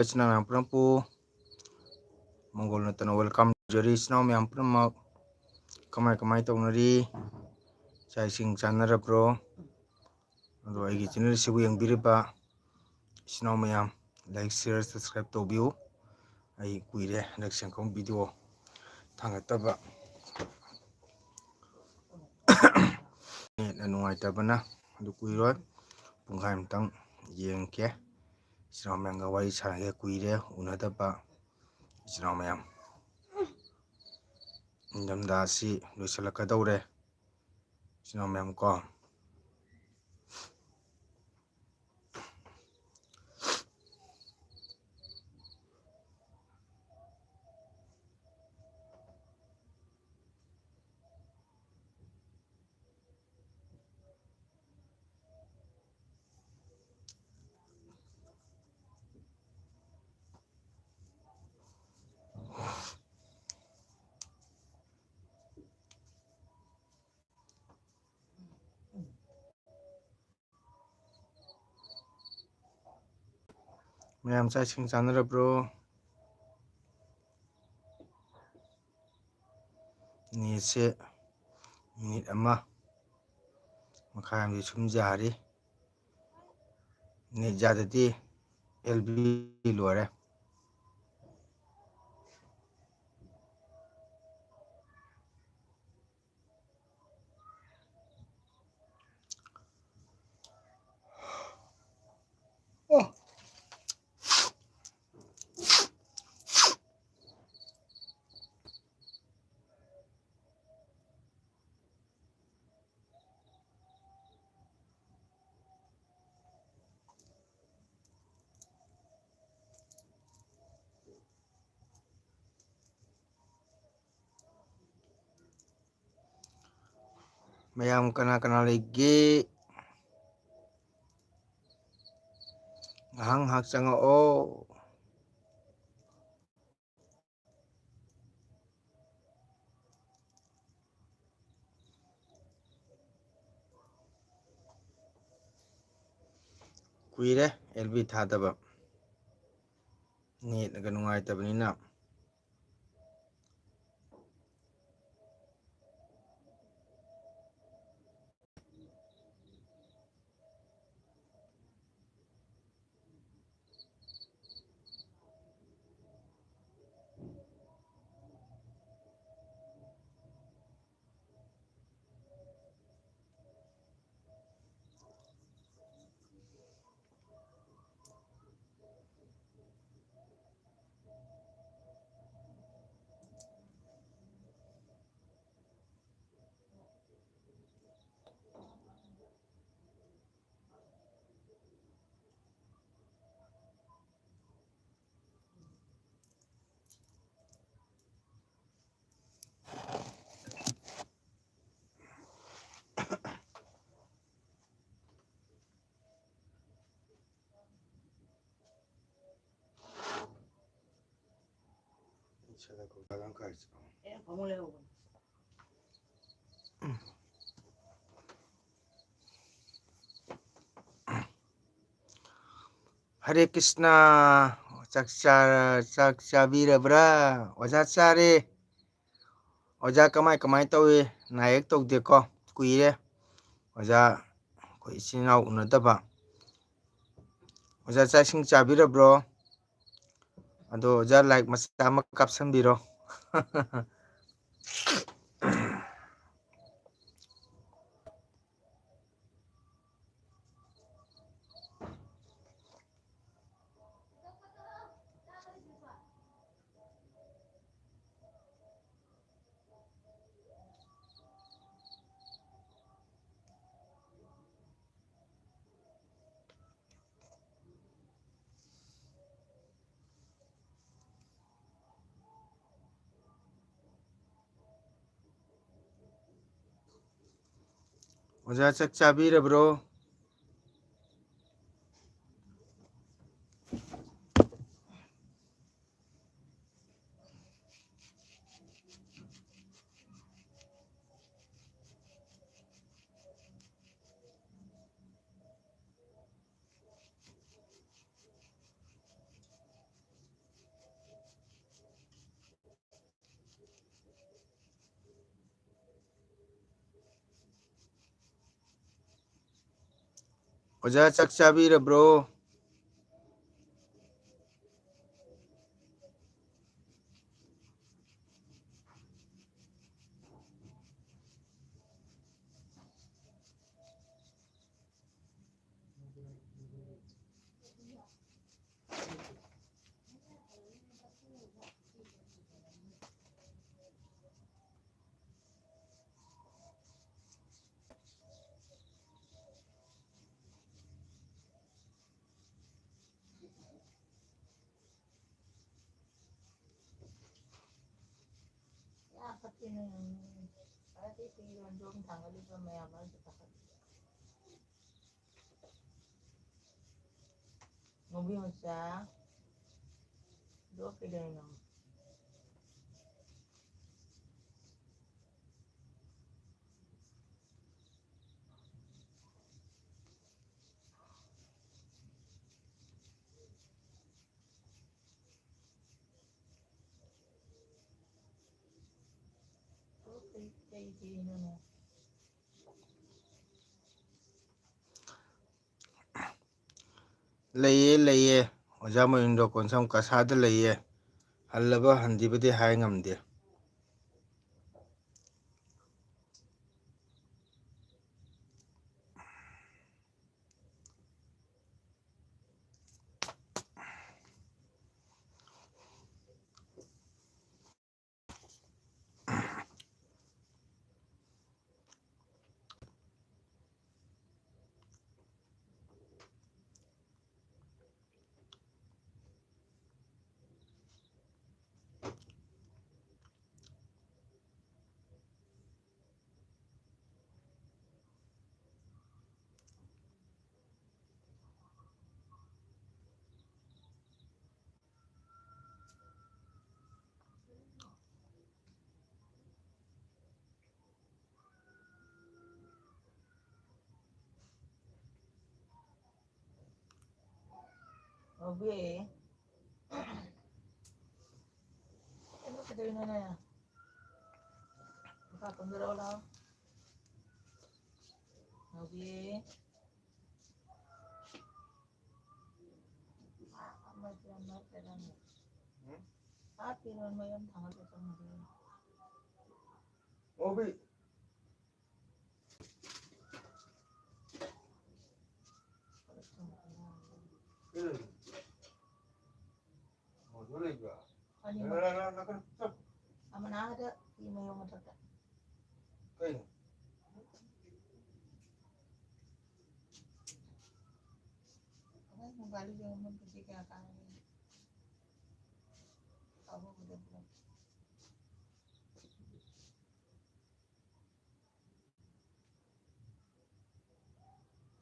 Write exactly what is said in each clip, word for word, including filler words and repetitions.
ꯏꯆꯤꯟ ꯏꯅꯥꯎ ꯃꯌꯥꯝ ꯄꯨꯝꯅꯃꯛꯄꯨ ꯃꯪꯒꯣꯜ ꯅꯠꯇꯅ welcome ꯇꯧꯖꯔꯤ꯫ ꯏꯆꯤꯟ ꯏꯅꯥꯎ ꯃꯌꯥꯝ ꯄꯨꯝꯅꯃꯛ ꯀꯃꯥꯏ ꯀꯃꯥꯏ ꯇꯧꯅꯔꯤ? ꯆꯥꯛ ꯏꯁꯤꯡ ꯆꯥꯅꯔꯕ꯭ꯔꯣ? ꯑꯗꯣ ꯑꯩꯒꯤ channel ꯁꯤꯕꯨ ꯌꯦꯡꯕꯤꯔꯤꯕ ꯏꯆꯤꯟ ꯏꯅꯥꯎ ꯃꯌꯥꯝ, like, share, subscribe ꯇꯧꯕꯤꯌꯨ꯫ ꯑꯩ ꯀꯨꯏꯔꯦ ꯍꯟꯗꯛ ꯁꯦꯡꯀꯧ video ꯊꯥꯡꯒꯠꯇꯕ꯫ Net ꯅ ꯅꯨꯡꯉꯥꯏꯇꯕꯅ ꯑꯗꯨ ꯀꯨꯏꯔꯣꯏ, ꯄꯨꯡꯈꯥꯏ ꯑꯃꯇꯪ ꯌꯦꯡꯒꯦ꯫ ꯏꯆꯤꯟ ꯏꯅꯥꯎ ꯃꯌꯥꯝꯒ ꯋꯥꯔꯤ ꯁꯥꯟꯅꯒꯦ, ꯀꯨꯏꯔꯦ ꯎꯅꯗꯕ ꯏꯆꯤꯟ ꯏꯅꯥꯎ ꯃꯌꯥꯝ꯫ ꯅꯤꯡꯊꯝꯊꯥ ꯑꯁꯤ ꯂꯣꯏꯁꯤꯜꯂꯛꯀꯗꯧꯔꯦ ꯏꯆꯤꯟ ꯏꯅꯥꯎ ꯃꯌꯥꯝ ꯀꯣ꯫ ꯃꯌꯥꯝ ꯆꯥꯛ ꯏꯁꯤꯡ ꯆꯥꯅꯔꯕ꯭ꯔꯣ? Net ꯁꯦ minute ꯑꯃ ꯃꯈꯥꯏ ꯑꯃꯗꯤ ꯁꯨꯝ ꯌꯥꯔꯤ꯫ Net ꯌꯥꯗꯗꯤ L B ꯂꯣꯏꯔꯦ꯫ ꯃꯌꯥꯝ ꯀꯅꯥ ꯀꯅꯥ ꯂꯩꯒꯦ? ꯉꯥꯏꯍꯥꯛ ꯉꯥꯏꯍꯥꯛ ꯆꯪꯉꯛꯑꯣ꯫ ꯀꯨꯏꯔꯦ L B ꯊꯥꯗꯕ꯫ ꯅꯦꯠꯅꯒ ꯅꯨꯡꯉꯥꯏꯇꯕꯅꯤꯅ꯫ ꯍꯔꯦ ꯀ꯭ꯔꯤꯁꯅ꯫ ꯆꯥꯛ ꯆꯥ-, ꯆꯥꯛ ꯆꯥꯕꯤꯔꯕ꯭ꯔꯥ? ꯑꯣꯖꯥ ꯆꯥꯔꯦ꯫ ꯑꯣꯖꯥ ꯀꯃꯥꯏ ꯀꯃꯥꯏ ꯇꯧꯏ? ꯅꯥ ꯌꯦꯛ ꯇꯧꯗꯦꯀꯣ? ꯀꯨꯏꯔꯦ ꯑꯣꯖꯥ ꯑꯩꯈꯣꯏ ꯏꯆꯤꯟ ꯏꯅꯥꯎ ꯎꯅꯗꯕ꯫ ꯑꯣꯖꯥ ꯆꯥꯛ ꯏꯁꯤꯡ ꯆꯥꯕꯤꯔꯕ꯭ꯔꯣ? ꯑꯗꯣ ꯑꯣꯖꯥ like ꯃꯆꯥ ꯑꯃ ꯀꯥꯞꯁꯟꯕꯤꯔꯣ꯫ ꯑꯣꯖꯥ ꯆꯥꯛ ꯆꯥꯕꯤꯔꯕ꯭ꯔꯣ? ꯑꯣꯖꯥ, ꯆꯥꯛ ꯆꯥꯕꯤꯔꯕ꯭ꯔꯣ? ꯌꯥ ꯐꯠꯇꯦꯅꯦ꯫ ꯑꯗꯤ ꯄꯤꯔꯣꯟꯗꯣꯝ ꯊꯥꯡꯒꯠꯂꯤꯕ ꯃꯌꯥꯝ ꯃꯔꯛꯇ ꯀꯥꯈꯠꯂꯤꯕ꯫ ꯉꯥꯎꯕꯤ ꯃꯆꯥ꯫ ꯑꯗꯣ ꯀꯩꯗꯧꯔꯤꯅꯣ? ꯂꯩꯌꯦ, ꯂꯩꯌꯦ꯫ ꯑꯣꯖꯥ ꯃꯌꯨꯝꯗꯣ ꯀꯣꯟꯁꯝ ꯀꯁꯥꯗ ꯂꯩꯌꯦ꯫ ꯍꯜꯂꯕ ꯍꯟꯗ꯭ꯔꯤꯕꯗꯤ ꯍꯥꯏ ꯉꯝꯗꯦ꯫ ꯉꯥꯎꯕꯤ꯫ ꯀꯩꯗꯧꯔꯤꯅꯣꯅꯦ? ꯃꯈꯥ ꯀꯨꯝꯊꯔꯛꯑꯣ ꯂꯥꯎ꯫ ꯉꯥꯎꯕꯤ꯫ ꯑꯣꯕꯤ꯫ ꯎꯝ꯫ ꯃꯣꯏꯗ ꯂꯩꯕ꯭ꯔꯥ? ꯑꯅꯤꯃꯛ꯫ ꯂꯥꯛꯀꯅꯨ, ꯂꯥꯛꯀꯅꯨ, ꯆꯠ꯫ ꯑꯃꯅꯥꯗ ꯐꯤ ꯃꯌꯣꯝ ꯃꯊꯛꯇ꯫ ꯀꯩꯅꯣ? ꯑꯩꯈꯣꯏ ꯃꯣꯕꯥꯏꯜ ꯌꯦꯡꯉꯝꯕꯗꯤ ꯀꯌꯥ ꯀꯥꯟꯅꯅꯤ? ꯑꯍꯨꯝꯗ ꯄꯨꯂꯞ꯫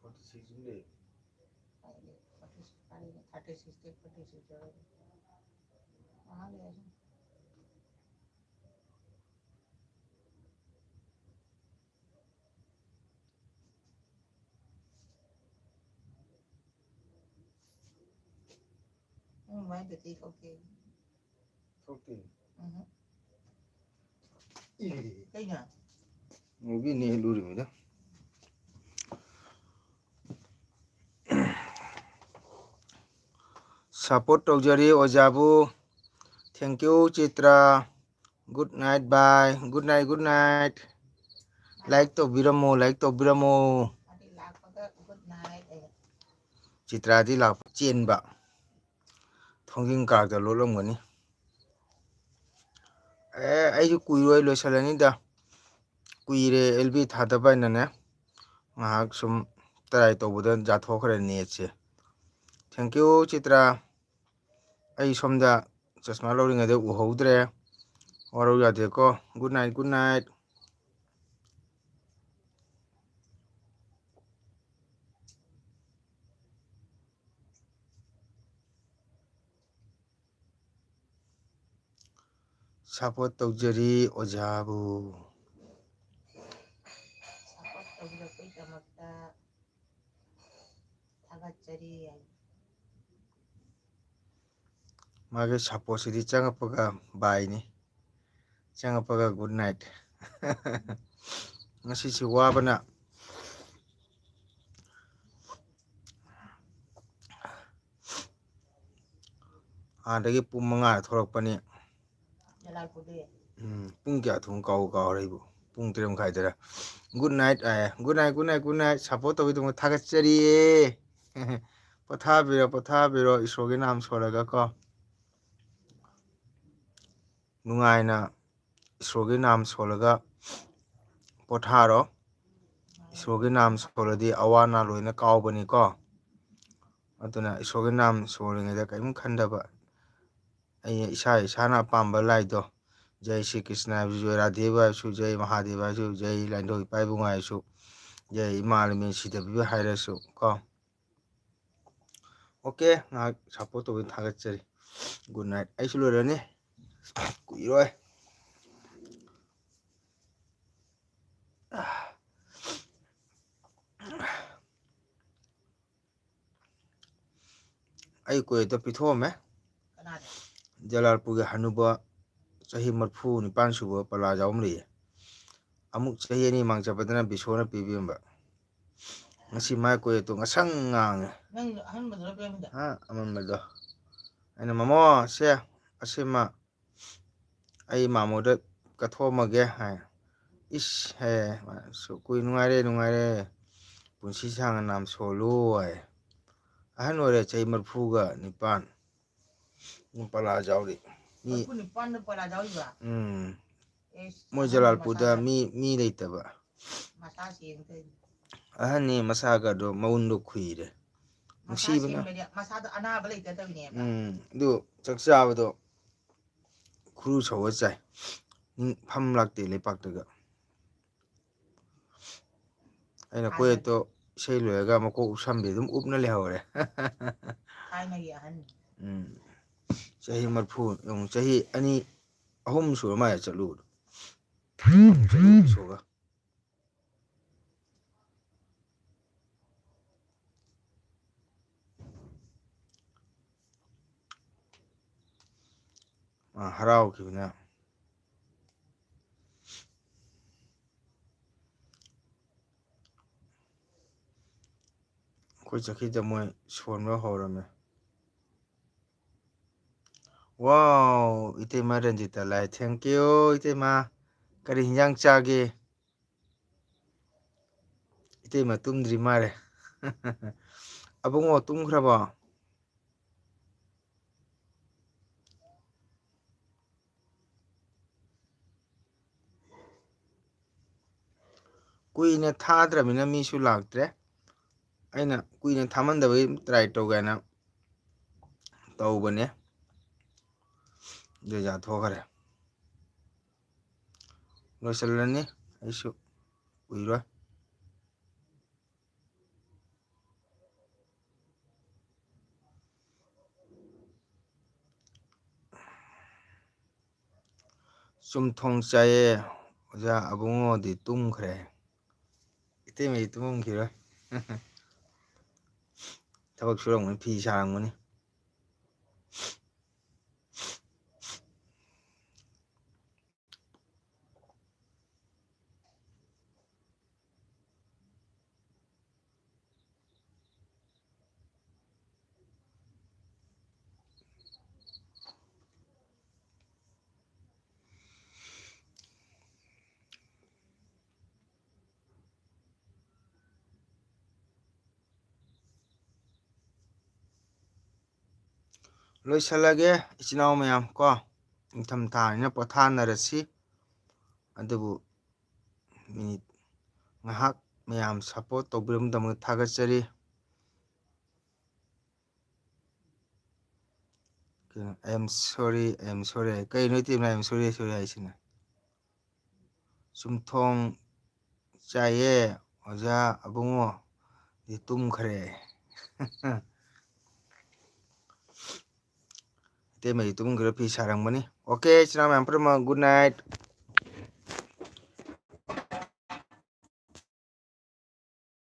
Forty six ꯑꯃ ꯂꯩ꯫ ꯀꯥꯏꯗꯩ forty six, ꯀꯥꯏꯗꯩ thirty six ꯇꯩ forty six ꯌꯧꯔꯦ꯫ ꯉꯥꯏꯍꯥꯛ ꯂꯩꯔꯁꯤ꯫ ꯎꯝ, ꯃꯥꯏ battery ꯊꯣꯛꯇꯦ꯫ ꯊꯣꯛꯇꯦ꯫ ꯎꯝ꯫ ꯏ꯫ ꯀꯩꯅꯣ? ꯃꯨꯚꯤ ꯅꯦꯠ ꯂꯨꯔꯤꯃꯤꯗ꯫ Support ꯇꯧꯖꯔꯤ ꯑꯣꯖꯥꯕꯨ꯫ Thank you, Chitra. Good night, bye. Good night, good night. Like ꯇꯧꯕꯤꯔꯝꯃꯣ, like ꯇꯧꯕꯤꯔꯝꯃꯣ꯫ ꯃꯥꯗꯤ ꯂꯥꯛꯄꯒ good night ꯑꯌꯦ꯫ ꯆꯤꯇ꯭ꯔꯥꯗꯤ ꯂꯥꯛꯄ ꯆꯦꯟꯕ꯫ ꯊꯣꯡꯖꯤꯟ ꯀꯥꯔꯛꯇ ꯂꯣꯠꯂꯝꯒꯅꯤ꯫ ꯑꯦ, ꯑꯩꯁꯨ ꯀꯨꯏꯔꯣꯏ, ꯂꯣꯏꯁꯤꯜꯂꯅꯤꯗ꯫ ꯀꯨꯏꯔꯦ ꯑꯦꯜ ꯕꯤ ꯊꯥꯗꯕ ꯍꯥꯏꯅꯅꯦ꯫ ꯉꯥꯏꯍꯥꯛ ꯁꯨꯝ try ꯇꯧꯕꯗ ꯌꯥꯊꯣꯛꯈ꯭ꯔꯦ ꯅꯦꯠꯁꯦ꯫ Thank you, Chitra. ꯑꯩ ꯁꯣꯝꯗ ꯆꯁꯃꯥ ꯂꯧꯔꯤꯉꯩꯗ ꯎꯍꯧꯗ꯭ꯔꯦ꯫ ꯋꯥꯔꯧ ꯌꯥꯗꯦꯀꯣ꯫ Good night, good night꯫ Support ꯇꯧꯖꯔꯤ ꯑꯣꯖꯥꯕꯨ꯫ Support ꯇꯧꯕꯤꯔꯛꯄꯒꯤꯗꯃꯛꯇ ꯊꯥꯒꯠꯆꯔꯤ ꯍꯥꯏ꯫ ꯃꯥꯒꯤ supportꯁꯤꯗꯤ ꯆꯪꯉꯛꯄꯒ byeꯅꯤ꯫ ꯆꯪꯉꯛꯄꯒ good night꯫ ꯉꯁꯤꯁꯤ ꯋꯥꯕꯅ ꯑꯥꯗꯒꯤ ꯄꯨꯡ ꯃꯉꯥꯗ ꯊꯣꯛꯂꯛꯄꯅꯤ꯫ ꯂꯂꯥꯏꯄꯨꯔꯗꯒꯤ꯫ ꯎꯝ, ꯄꯨꯡ ꯀꯌꯥ ꯊꯣꯡ ꯀꯥꯎ ꯀꯥꯎꯔꯦ ꯑꯩꯕꯨ꯫ ꯄꯨꯡ ꯇꯔꯦꯠ ꯃꯈꯥꯏꯗꯔ꯫ Good night ꯍꯥꯏꯌꯦ꯫ Good night, good night, good night꯫ Support ꯇꯧꯕꯤꯗꯃꯛ ꯊꯥꯒꯠꯆꯔꯤꯌꯦ꯫ ꯄꯣꯊꯥꯕꯤꯔꯣ, ꯄꯣꯊꯥꯕꯤꯔꯣ, ꯏꯁꯣꯔꯒꯤ ꯅꯥꯝ ꯁꯣꯜꯂꯒ ꯀꯣ꯫ ꯅꯨꯡꯉꯥꯏꯅ ꯏꯁꯣꯔꯒꯤ ꯅꯥꯝ ꯁꯣꯜꯂꯒ ꯄꯣꯊꯥꯔꯣ꯫ ꯏꯁꯣꯔꯒꯤ ꯅꯥꯝ ꯁꯣꯜꯂꯗꯤ ꯑꯋꯥ ꯑꯅꯥ ꯂꯣꯏꯅ ꯀꯥꯎꯕꯅꯤꯀꯣ꯫ ꯑꯗꯨꯅ ꯏꯁꯣꯔꯒꯤ ꯅꯥꯝ ꯁꯣꯜꯂꯤꯉꯩꯗ ꯀꯔꯤꯝ ꯈꯟꯗꯕ, ꯑꯩ ꯏꯁꯥ ꯏꯁꯥꯅ ꯑꯄꯥꯝꯕ ꯂꯥꯏꯗꯣ, ꯖꯩ ꯁ꯭ꯔꯤ ꯀ꯭ꯔꯤꯁꯅ ꯍꯥꯏꯕꯁꯨ, ꯖꯩ ꯔꯥꯙꯦꯕ ꯍꯥꯏꯔꯁꯨ, ꯖꯩ ꯃꯍꯥꯗꯦꯕ ꯍꯥꯏꯔꯁꯨ, ꯖꯩ ꯂꯥꯏꯙꯧ ꯏꯄꯥ ꯏꯕꯨꯡ ꯍꯥꯏꯔꯁꯨ, ꯖꯩ ꯏꯃꯥ ꯂꯩꯃꯦꯟ ꯁꯤꯗꯕꯤꯕ ꯍꯥꯏꯔꯁꯨ ꯀꯣ꯫ OK, ꯉꯥꯏꯍꯥꯛ support ꯇꯧꯕꯒꯤ ꯊꯥꯒꯠꯆꯔꯤ꯫ Good night꯫ ꯑꯩꯁꯨ ꯂꯣꯏꯔꯅꯤ, ꯀꯨꯏꯔꯣꯏ꯫ ꯑꯩ ꯀꯣꯏꯗ ꯄꯤꯊꯣꯛꯑꯝꯃꯦ꯫ ꯀꯅꯥꯗ? ꯖꯂꯥꯜꯄꯨꯔꯒꯤ ꯍꯅꯨꯕ, ꯆꯍꯤ ꯃꯔꯤꯐꯨ ꯅꯤꯄꯥꯟ ꯁꯨꯕ ꯄꯂꯥ ꯌꯥꯎ ꯑꯃ ꯂꯩꯌꯦ꯫ ꯑꯃꯨꯛ ꯆꯍꯤ ꯑꯅꯤ ꯃꯥꯡ ꯆꯠꯄꯗꯅ ꯕꯤꯁꯣꯅ ꯄꯤꯕꯤꯔꯝꯕ꯫ ꯉꯁꯤ ꯃꯥꯏ ꯀꯣꯏꯗꯣ ꯉꯁꯪ ꯉꯥꯡꯉꯦ꯫ ꯅꯪ ꯑꯍꯟꯕꯗꯨꯔ ꯄꯤꯔꯝꯃꯤꯗꯣ? ꯑ, ꯑꯃꯟꯕꯗꯣ꯫ ꯑꯩꯅ, "ꯃꯃꯣ, ꯁꯦ, ꯑꯁꯤꯃ ꯑꯩ ꯃꯥꯃꯣꯗ ꯀꯠꯊꯣꯛꯑꯝꯃꯒꯦ" ꯍꯥꯏ꯫ "ꯏꯁ" ꯍꯥꯏ, "ꯁꯨ ꯀꯨꯏ ꯅꯨꯡꯉꯥꯏꯔꯦ, ꯅꯨꯡꯉꯥꯏꯔꯦ, ꯄꯨꯟꯁꯤ ꯁꯥꯡꯅ ꯅꯥꯝ ꯁꯣꯜꯂꯨ" ꯍꯥꯏ꯫ ꯑꯍꯟ ꯑꯣꯏꯔꯦ, ꯆꯍꯤ ꯃꯔꯤꯐꯨꯒ ꯅꯤꯄꯥꯟ꯫ ꯄꯂꯥ ꯖꯥꯎꯔꯤ꯫ ꯃꯤ ꯃꯔꯤꯐꯨ ꯅꯤꯄꯥꯟꯗ ꯄꯂꯥ ꯖꯥꯎꯔꯤꯕ? ꯎꯝ꯫ ꯏꯁ, ꯃꯣꯏ ꯑꯍꯟ ꯖꯂꯥꯜꯄꯨꯔꯗ ꯃꯁꯥ ꯃꯤ, ꯃꯤ ꯂꯩꯇꯕ꯫ ꯃꯁꯥ ꯁꯦꯡꯗꯦ꯫ ꯑꯍꯟꯅꯤ, ꯃꯁꯥꯒꯗꯣ ꯃꯎꯟꯗꯣ ꯈꯨꯏꯔꯦ꯫ ꯃꯁꯥ ꯅꯨꯡꯁꯤꯕꯅ꯫ ꯁꯦꯡꯕꯗꯤ ꯃꯁꯥꯗꯣ ꯑꯅꯥꯕ ꯂꯩꯇ ꯇꯧꯔꯤꯅꯦꯕ꯫ ꯎꯝ, ꯑꯗꯨ ꯆꯥꯛ ꯆꯥꯕꯗꯣ ꯈꯨꯔꯨ ꯁꯧꯔ ꯆꯥꯏ꯫ ꯅꯤꯡ-, ꯐꯝ ꯂꯥꯛꯇꯦ ꯂꯩꯄꯥꯛꯇꯒ꯫ ꯑꯩꯅ ꯊꯥꯏꯅꯒꯤ꯫ ꯀꯣꯏꯌꯦꯠꯇꯣ ꯏꯁꯩ ꯂꯣꯏꯔꯒ ꯃꯀꯣꯛ ꯎꯞꯁꯟꯕꯤ ꯑꯗꯨꯝ ꯎꯞꯅ ꯂꯩꯍꯧꯔꯦ꯫ ꯊꯥꯏꯅꯒꯤ ꯑꯍꯟ꯫ ꯎꯝ꯫ ꯆꯍꯤ ꯃꯔꯤꯐꯨ, ꯌꯦꯡꯉꯨ, ꯆꯍꯤ ꯑꯅꯤ, ꯑꯍꯨꯝ ꯁꯨꯔ ꯃꯥꯜꯂꯦ ꯆꯠꯂꯨꯕꯗꯣ꯫ ꯆꯠꯂꯨ ꯏꯁꯣꯒ꯫ ꯃꯥ ꯍꯔꯥꯎꯈꯤꯕꯅ꯫ ꯑꯩꯈꯣꯏ ꯆꯠꯈꯤꯗ ꯃꯣꯏ ꯁꯣꯟꯕ ꯍꯧꯔꯝꯃꯦ꯫ Wow, ꯏꯇꯩꯃ Ranjita Lai, thank you, ꯏꯇꯩꯃ꯫ ꯀꯔꯤ ꯍꯤꯟꯖꯥꯡ ꯆꯥꯒꯦ? ꯏꯇꯩꯃ ꯇꯨꯝꯗ꯭ꯔꯤ ꯃꯥꯜꯂꯦ꯫ ꯑꯕꯨꯡꯉꯣ ꯇꯨꯝꯈ꯭ꯔꯕꯣ? ꯀꯨꯏꯅ ꯊꯥꯗ꯭ꯔꯕꯅꯤꯅ ꯃꯤꯁꯨ ꯂꯥꯛꯇ꯭ꯔꯦ꯫ ꯑꯩꯅ ꯀꯨꯏꯅ ꯊꯥꯃꯟꯗꯕꯒꯤ try ꯇꯧꯒꯦꯅ ꯇꯧꯕꯅꯦ꯫ ꯑꯗꯨ ꯌꯥꯊꯣꯛꯈ꯭ꯔꯦ꯫ ꯂꯣꯏꯁꯤꯜꯂꯅꯤ, ꯑꯩꯁꯨ ꯀꯨꯏꯔꯣꯏ꯫ ꯆꯨꯝꯊꯣꯡ ꯆꯥꯏꯌꯦ ꯑꯣꯖꯥ, ꯑꯕꯨꯡꯉꯣꯗꯤ ꯇꯨꯝꯈ꯭ꯔꯦ꯫ ꯏꯇꯩꯃꯗꯤ ꯇꯨꯝꯃꯝꯈꯤꯔꯣꯏ꯫ ꯊꯕꯛ ꯁꯨꯔꯝꯒꯅꯤ, ꯐꯤ ꯁꯥꯔꯝꯒꯅꯤ꯫ ꯂꯣꯏꯁꯤꯜꯂꯒꯦ ꯏꯆꯤꯟ ꯏꯅꯥꯎ ꯃꯌꯥꯝ ꯀꯣ, ꯅꯤꯡꯊꯝ ꯊꯥꯅꯤꯅ ꯄꯣꯊꯥꯅꯔꯁꯤ꯫ ꯑꯗꯨꯕꯨ ꯃꯤꯅꯤꯠ ꯉꯥꯏꯍꯥꯛ ꯃꯌꯥꯝ support ꯇꯧꯕꯤꯔꯝꯕꯒꯤꯗꯃꯛ ꯊꯥꯒꯠꯆꯔꯤ꯫ ꯀꯩꯅꯣ, "I am sorry, I am sorry" ꯍꯥꯏ? ꯀꯩꯅꯣ ꯏꯇꯩꯃ "I am sorry, sorry" ꯍꯥꯏꯁꯤꯅ? ꯆꯨꯝꯊꯣꯡ ꯆꯥꯏꯌꯦ ꯑꯣꯖꯥ, ꯑꯕꯨꯡꯉꯣꯗꯤ ꯇꯨꯝꯈ꯭ꯔꯦ꯫ ꯏꯇꯩꯃꯗꯤ ꯇꯨꯝꯈ꯭ꯔꯦ, ꯐꯤ ꯁꯥꯔꯝꯒꯅꯤ꯫ Okay, ꯏꯆꯤꯟ ꯏꯅꯥꯎ ꯃꯌꯥꯝ ꯄꯨꯝꯅꯃꯛ, good night꯫